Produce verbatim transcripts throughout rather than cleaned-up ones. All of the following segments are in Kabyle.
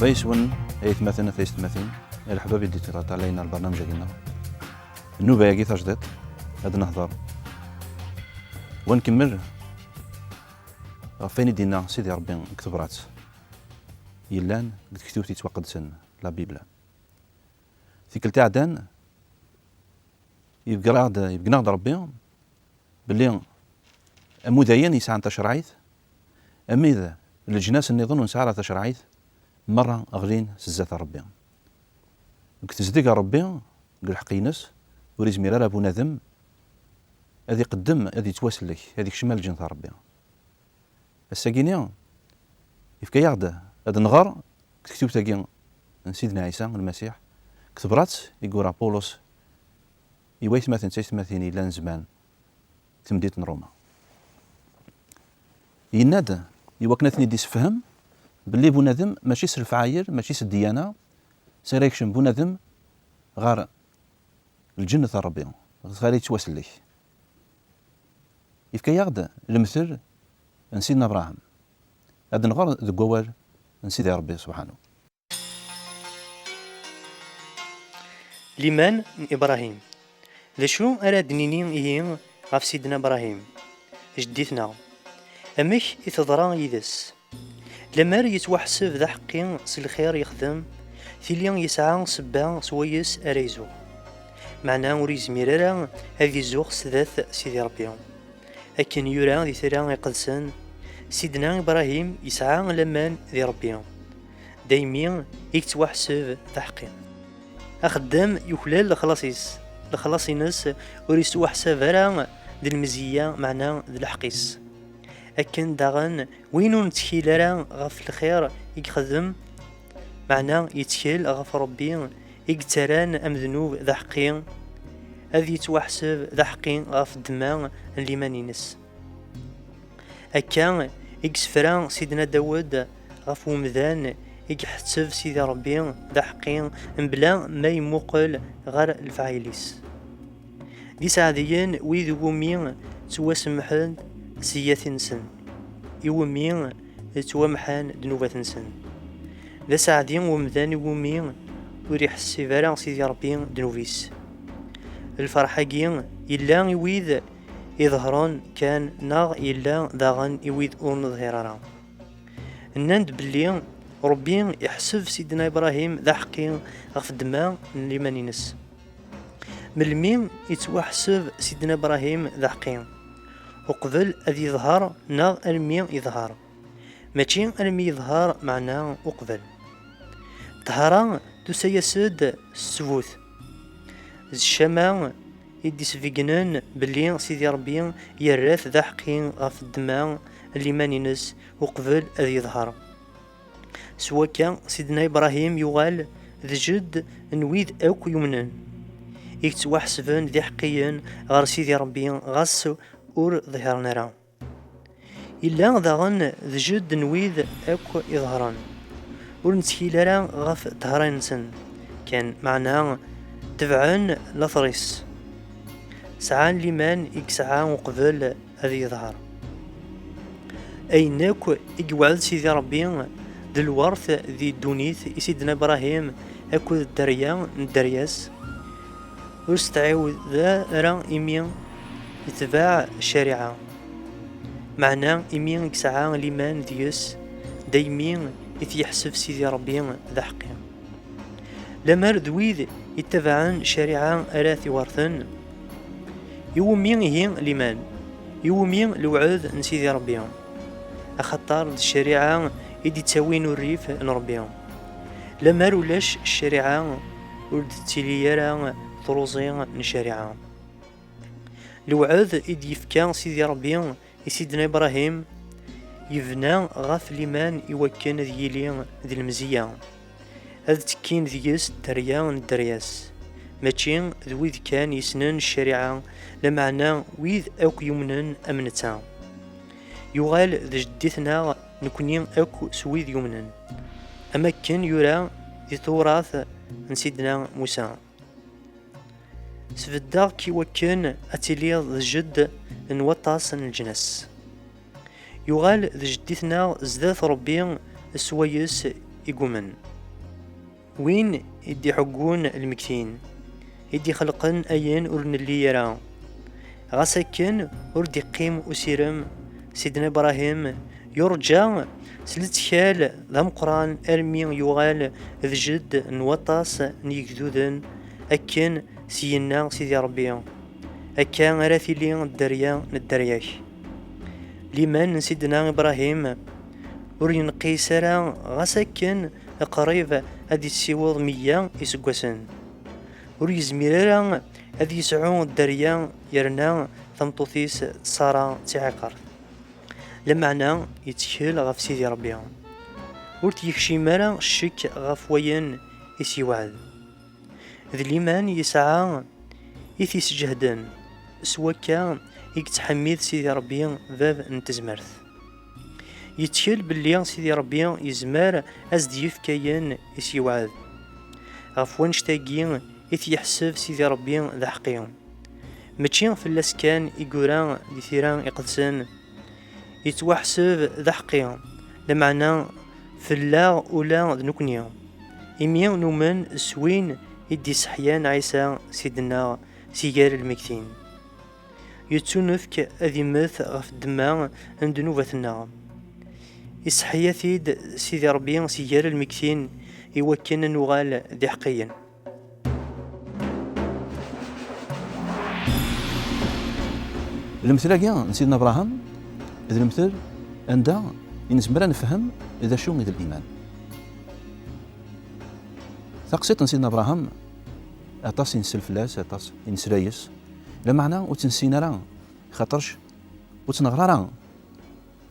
Ay swen, ay atmaten, ay taysetmatin, ay leḥbab i d-yettɛeṭṭalayen ar lbarnamej-agi-nneɣ. Nnuba-agi tajdiṭ, ad nehḍer. Wa nkemmel ɣef wayen i d-yenna Sidi Ṛebbi deg tebrat yellan deg tektiwt yettwaqedsen, la Bible. Tikkelt iɛeddan, yebger-aɣ-d, yebgen-aɣ-d Ṛebbi belli amudayen yesɛan tacerɛit, amid leǧnas nniḍen ur nesɛi ara tacerɛit, merra ɣlin s zdat n Ṛebbi. Deg tezdeg n Ṛebbi, deg lḥeqq-ines, ur izmir ara bunadem ad iqeddem, ad yettwasellek, ad ikcem alǧent n Ṛebbi. Ass-agi-ni, yefka-yaɣ-d ad nɣer deg tektiwt-agi n Sidna Ɛisa Lmasiḥ, deg tebrat i yura Pulus i waytmaten d taysetmatin yellan zman deg temdint n Ṛuma. Yenna-d, i wakken ad ten-id-issefhem, belli bunadem mačči s lefɛayel, mačči s ddiyana, s ara yekcem bunadem ɣer lǧennet n Ṛebbi, ɣer ara yettwasellek. Yefka-yaɣ-d lemtel n Sidna Abraham. Ad nɣer deg wawal n Sidi Ṛebbi subḥanu. Liman n Ibrahim. D acu ara d-nini ihi ɣef Sidna Ibrahim, jeddi-tneɣ? Amek i teḍra yid-s? Lemmer yettwaḥseb d aḥeqqi s lxir yexdem, tili yesɛa ssebba swayes ara izuɣ. Meɛna ur yezmir ara ad izuɣ sdat Sidi Ṛebbi. Akken yura di Tira Iqedsen, Sidna Ibrahim yesɛa laman di Ṛebbi. Daymi i yettwaḥseb d aḥeqqi. Axeddam yuklal lexlaṣ-is. Lexlaṣ-ines ur yettwaḥsab ara d lmeziyya, meɛna d lḥeqq-is. Akken daɣen win ur nettkil ara ɣef lxir i yexdem, meɛna yettkel ɣef Ṛebbi i yettarran amednub d aḥeqqi, ad yettwaḥseb d aḥeqqi ɣef ddemma n liman-ines. Akka i yessefra Sidna Dawed ɣef wemdan i iḥetteb Sidi Ṛebbi d aḥeqqi mebla ma yemmuqel ɣer lefɛayel-is. D iseɛdiyen wid iwumi ttwasemḥen sseyyiat-nsen, iwumi ttwamḥan ddnubat-nsen. D aseɛdi umdan iwumi ur iḥessib ara Sidi Ṛebbi ddnub-is. Lferḥ-agi yella i wid iḍehren kan, neɣ yella daɣen i wid ur neḍhir ara? Nnan-d belli Ṛebbi iḥseb Sidna Ibrahim d aḥeqqi ɣef ddemma n liman-ines. Melmi yettwaḥseb Sidna Ibrahim d aḥeqqi? Uqbel ad yeḍher neɣ almi yeḍher? Mačči almi yeḍher, meɛna uqbel. Ṭṭhara tusa-yas-d s ttbut. D ccama i d-isbeggnen belli Sidi Ṛebbi yerra-t d aḥeqqi ɣef ddemma n liman-ines uqbel ad yeḍher. S wakka, Sidna Ibrahim yuɣal d jedd n wid akk yumnen, i yettwaḥesben d iḥeqqiyen ɣer Sidi Ṛebbi, ɣas ur ḍhiren ara. Yella daɣen d jedd n wid akk iḍheren. Ur nettkil ara ɣef ṭṭhara-nsen kan, meɛna tebɛen later-is. Sɛan liman i yesɛa uqbel ad yeḍher. Ayen akk i yewɛed Sidi Ṛebbi d lwert di ddunit i Sidna Ibrahim akked dderya n dderya-s, ur s-tɛiwed ara imi yetbeɛ ccariɛa. Meɛna imi i yesɛa liman deg-s, daymi i t-yeḥseb Sidi Ṛebbi d aḥeqqi. Lemmer d wid ittabaɛen ccariɛa ara t-iwerten, iwumi ihi liman? Iwumi lewɛed n Sidi Ṛebbi? Axaṭer d ccariɛa i d-ittawin urrif n Ṛebbi. Lemmer ulac ccariɛa, ur d-tettili ara truẓi n ccariɛa. Lewɛed i d-yefka Sidi Ṛebbi i Sidna Ibrahim yebna ɣef liman i wakken ad yili d lemzeyya, ad ttekkin deg-s dderya n dderya-s, mačči d wid kan yessnen ccariɛa, lameɛna wid akk yumnen am netta. Yuɣal d jeddi-tneɣ nekni akk s wid yumnen, am akken yura di Tewrat n Sidna Musa. Sbeddeɣ-k i wakken ad tiliḍ d jedd n waṭas n leǧnas. Yuɣal d jeddi-tneɣ zdat Ṛebbi s wayes i yumen. Win i d-iḥeggun lmegtin, i d-ixelqen ayen ur nelli ara. Ɣas akken ur d-iqqim usirem, Sidna Ibrahim yurǧa s lettkal d ameqqran armi yuɣal d jedd n waṭas n yegduden, akken s-yenna Sidi Ṛebbi: "Akka ara tili dderya n dderya-k." Liman n Sidna Ibrahim ur yenqis ara, ɣas akken qrib ad yessiweḍ meyya iseggasen. Ur yezmir ara ad yesɛu dderya, yerna tameṭṭut-is Ṣara d tiɛiqert. Lameɛna yettkel ɣef Sidi Ṛebbi. Ur t-yekcim ara ccek ɣef wayen i s-yewɛed. D liman yesɛa i t-isǧehden, s wakka i yettḥemmid Sidi Ṛebbi, bab n tezmert. Yettkel belli Sidi Ṛebbi yezmer ad s-d-yefk ayen i s-yewɛed. Ɣef wannect-agi i t-yeḥseb Sidi Ṛebbi d aḥeqqi. Mačči fell-as kan i yura di Tira Iqedsen, yettwaḥseb d aḥeqqi, lameɛna fell-aɣ ula d nekkni, imi numen s win i d-isseḥyan Ɛisa, Sidna, si gar lmegtin. Yettunefk ad immet ɣef ddemma n ddnubat-nneɣ. Isseḥya-t-id Sidi Ṛebbi si gar lmegtin i wakken ad nuɣal d iḥeqqiyen. Lemtel-agi n Sidna Abṛaham d lemtel anda i nezmer ad nefhem d acu i d liman. Taqsiṭ n Sidna Abṛaham, aṭas i nsel fell-as, aṭas i nesla yes, lameɛna ur tt-nessin ara, xaṭerc ur tt-neɣra ara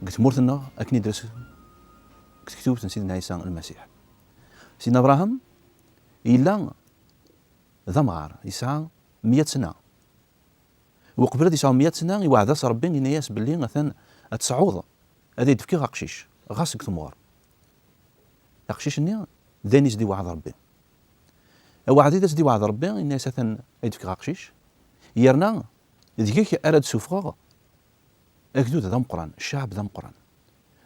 deg tmurt-nneɣ akken i d-tres deg tektubt n Sidna Ɛisa Lmasiḥ. Sidna Abṛaham yella d amɣar, yesɛa meyya sna. Uqbel ad yesɛu meyya sna, iweɛɛed-as Ṛebbi, yenna-yas belli atan ad tesɛuḍ, ad ak-d-fkeɣ aqcic, ɣas deg temɣer. Aqcic-nni d ayen i s-d-iweɛɛed Ṛebbi. Aweɛdi i s-d-iweɛɛed Ṛebbi, yenna-yas atan ad ak-d-fkeɣ aqcic, yerna deg-k ara d-sufɣeɣ agdud d ameqqran, cceɛb d ameqqran.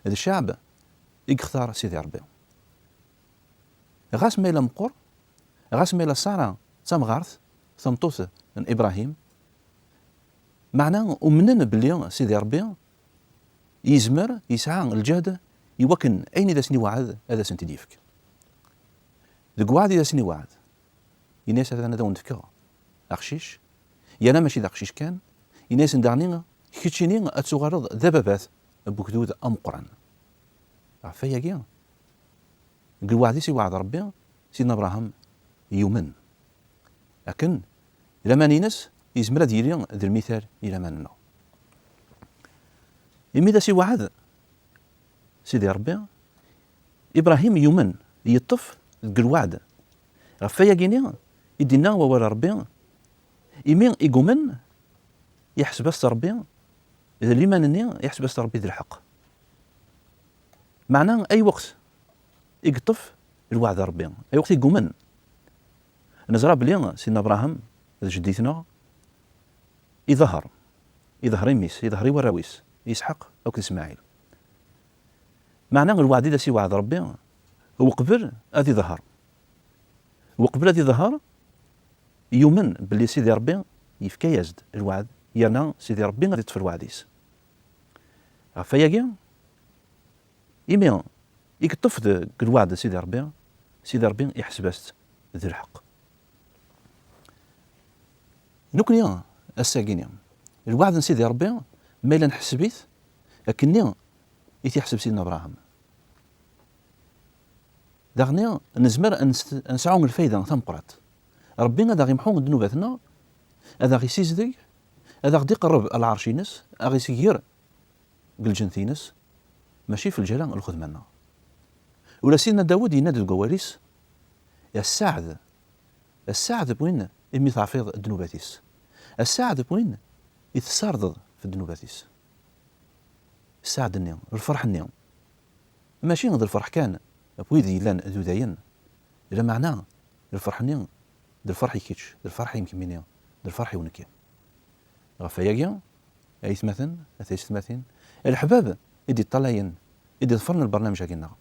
D cceɛb i yextar Sidi Ṛebbi. Ɣas ma yella meqqer, ɣas ma yella Ṣara d tamɣart, tameṭṭut n Ibṛahim, meɛna umnen belli Sidi Ṛebbi yezmer, yesɛa lǧehd i wakken ayen i d asen-iweɛɛed ad asen-t-id-yefk. Deg weɛd i d asen-iweɛɛed, yenna-yas: "Atan ad awen-d-fkeɣ aqcic", yerna mačči d aqcic kan, yenna-yasen daɣen: "Keččini ad tuɣaleḍ d ababat n wegdud ameqqran." Ɣef wayagi, deg lweɛd-is iweɛɛed Ṛebbi, Sidna Abṛaham yumen. Akken laman-ines yezmer ad yili d lmital i laman-nneɣ. Imi d as-iweɛɛed Sidi Ṛebbi, Ibṛahim yumen, yeṭṭef deg lweɛd. Ɣef wayagi-ni i d-inna wawal n Ṛebbi: "Imi i yumen, iḥseb-as-t Ṛebbi d liman-nni, iḥseb-as-t Ṛebbi d lḥeqq." Meɛna ayweq i yeṭṭef lweɛd n Ṛebbi, ayweq i yumen? Neẓra belli Sidna Abṛaham d jeddi-tneɣ, iḍher, iḍher i mmi-s, iḍher i warraw-is, Isḥaq akked Ismaɛil. Meɛna lweɛd i d as-iweɛɛed Ṛebbi, uqbel ad iḍher. Uqbel ad iḍher, yumen belli Sidi Ṛebbi yefka-yas-d lweɛd, yerna Sidi Ṛebbi ad iṭṭef lweɛd-is. Ɣef wayagi, imi i yeṭṭef deg lweɛd Sidi Ṛebbi, Sidi Ṛebbi iḥseb-as-t d lḥeqq. Nekni ass-agi-ni, lweɛd n Sidi Ṛebbi, ma yella nḥesseb-it akkenni i t-iḥseb Sidna Abṛaham, daɣen nezmer ad nes-, ad nesɛu lfayda tameqqrant. Ṛebbi ad aɣ-imḥu ddnubat-nneɣ, ad aɣ-isizdeg, ad aɣ-d-iqerreb ɣer lɛerc-ines, ad aɣ-isegger deg lǧennet-ines, mačči f lǧala n lxedma-nneɣ. Ula Sidna Dawed yenna-d deg wawal-is: "A sseɛd, a sseɛd n win imi teɛfiḍ ddnubat-is, a sseɛd n win i tessardeḍ f ddnubat-is." Sseɛd-nni, lferḥ-nni, mačči d lferḥ kan ɣef wid yellan d udayen, lameɛna lferḥ-nni d lferḥ i kečč, d lferḥ i mkemmini, d lferḥ i nekki. Ɣef wayagi, aytmaten, a taysetmatin, a leḥbab i d-iṭṭalayen, i d-iḍefren lbarnamej-agi-nneɣ,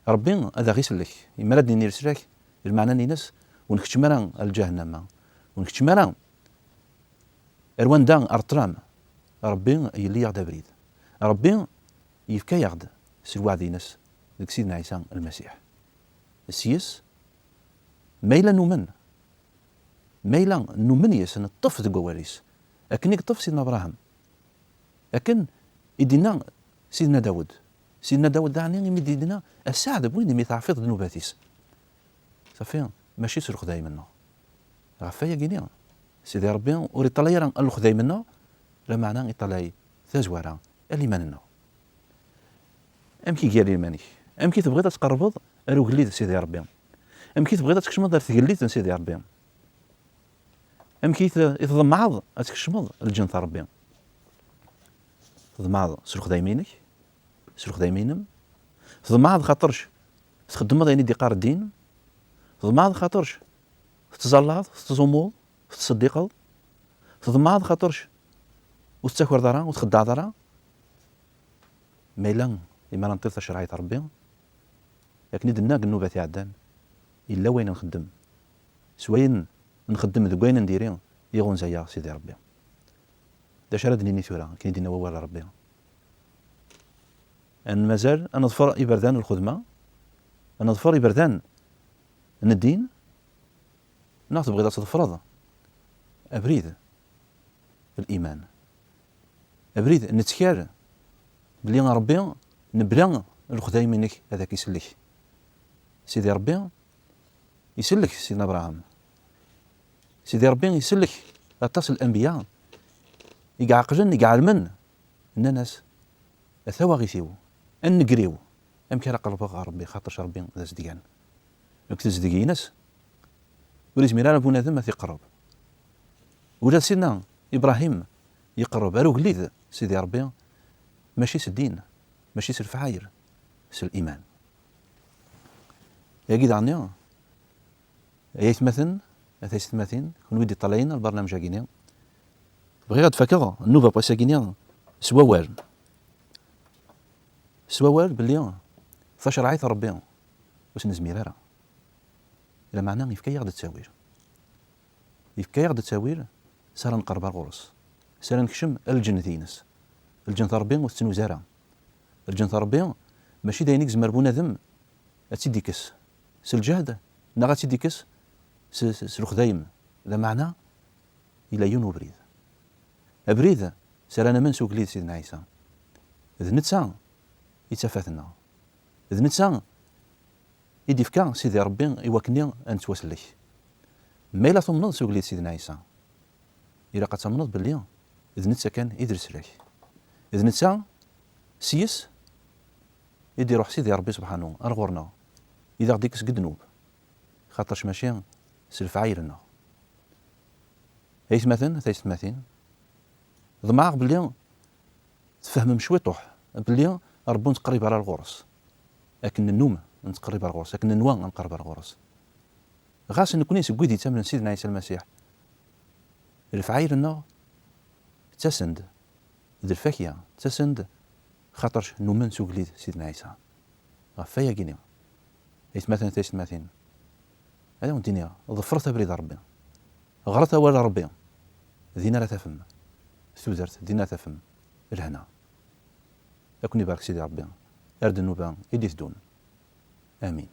Ṛebbi ad aɣ-isellek. Imi ara d-nini leslak, lmeɛna-ines, ur nkeččem ara ar lǧahennama, ur nkeččem ara ar wanda ar ṭṭlam. Ṛebbi yelli-yaɣ-d abrid. Ṛebbi yefka-yaɣ-d s lweɛd-ines deg Sidna Ɛisa Lmasiḥ. Seg-s, ma yella numen, ma yella numen yes, neṭṭef deg wawal-is, akken i yeṭṭef Sidna Abraham, akken i d-inna Sidna Dawed. Sidna Dawed daɣni imi d-yenna, "Asaɛd n win imi teɛfiḍ ddnubat-is." Safi, mačči s lexdayem-nneɣ. Ɣef wayagi-ni, Sidi Ṛebbi ur iṭalay ara lexdayem-nneɣ, lameɛna iṭalay tazwara, liman-nneɣ. Amek i gar iman-ik? Amek i tebɣiḍ ad tqerrbeḍ ar ugellid n Sidi Ṛebbi? Amek i tebɣiḍ ad tkecmeḍ ar tgellidt n Sidi Ṛebbi? Amek i t-, i tḍemɛeḍ ad tkecmeḍ lǧennet n Ṛebbi? Tḍemɛeḍ s lexdayem-inek, s lexdayem-inem? Tḍemɛeḍ xaṭerc txeddmeḍ ayen i d-iqqar ddin? Tḍemɛeḍ xaṭerc tettẓallaḍ, tettẓummuḍ, tettṣeddiqeḍ? Tḍemɛeḍ xaṭerc ur tettakreḍ ara, ur txeddɛeḍ ara? Ma yella imi ara nṭiḍ tacerɛit n Ṛebbi, akken i d-nenna deg nnubat iɛeddan, yella wayen nxeddem. S wayen nxeddem deg wayen n diri, iɣunza-yaɣ Sidi Ṛebbi. D acu ara d-nini tura, akken i d-yenna wawal n Ṛebbi? Ad mazal ad neḍfer iberdan n lxedma, ad neḍfer iberdan n ddin, neɣ tebɣiḍ ad tḍefreḍ abrid n liman? Abrid n ttkal belli Ṛebbi, mebla lexdayem-inek ad ak-isellek. Sidi Ṛebbi isellek Sidna Abraham. Sidi Ṛebbi isellek aṭas n lanbiya i iɛeqlen, i iɛelmen, nnan-as, "A tawaɣit-iw, a nnger-iw, amek ara qerbeɣ ɣer Ṛebbi, xaṭerc Ṛebbi d azedgan." Deg tezdeg-ines, ur izmir ara bunadem ad t-iqerreb. Ula d Sidna Ibrahim yeqreb ar ugellid Sidi Ṛebbi, mačči s ddin, mačči s lefɛayel, s liman. Yagi daɣni, ay aytmaten, a taysetmatin, kunwi d-iṭṭalayen lbarnamej-agi-ni, bɣiɣ ad d-fakeɣ nnuba n wass-agi-ni s wawal. S wawal belli tacerɛit n Ṛebbi ur s-nezmir ara. Lameɛna yefka-yaɣ-d ttawil. Yefka-yaɣ-d ttawil s ara nqerreb ar ɣur-s, s ara nekcem ar lǧennet-ines. Lǧennet n Ṛebbi ur tettnuz ara. Lǧennet n Ṛebbi mačči d ayen i yezmer bunadem ad tt-id-ikkes s lǧehd, neɣ ad tt-id-ikkes s, s, s lexdayem. Lameɛna, yella yiwen ubrid. Abrid s ara namen s ugellid Sidna Ɛisa. D netta i d tafat-nneɣ. D netta i d-ifka Sidi Ṛebbi i wakken ad nettwasellek. Ma yella tumneḍ s ugellid Sidna Ɛisa, ilaq ad tamneḍ belli d netta kan i d leslak. D netta, s yes i d-iruḥ Sidi Ṛebbi subḥanu ar ɣur-neɣ, i d aɣ-d-ikkes deg ddnub, xaṭerc mačči s lefɛayel-nneɣ. Aytmaten, taysetmatin, ḍemɛeɣ belli tfehmem cwiṭuḥ belli Ṛebbi ur nettqerrib ara ar ɣur-s akken nennum nettqerrib ar ɣur-s, akken nenwa ad nqerreb ar ɣur-s. Ɣas nekkni seg wid yettamnen Sidna Ɛisa Lmasiḥ, lefɛayel-nneɣ ttasen-d d lfakya, ttasen-d xaṭerc numen s ugellid Sidna Ɛisa. Ɣef wayagi-ni, aytmaten, taysetmatin, ad awen-d-iniɣ, ḍefret abrid n Ṛebbi. Ɣret awal n Ṛebbi. Din ara tafem tudert, din ara tafem lehna. Ad ken-ibarek Sidi Ṛebbi ar ddnuba i d-iteddun. Amin.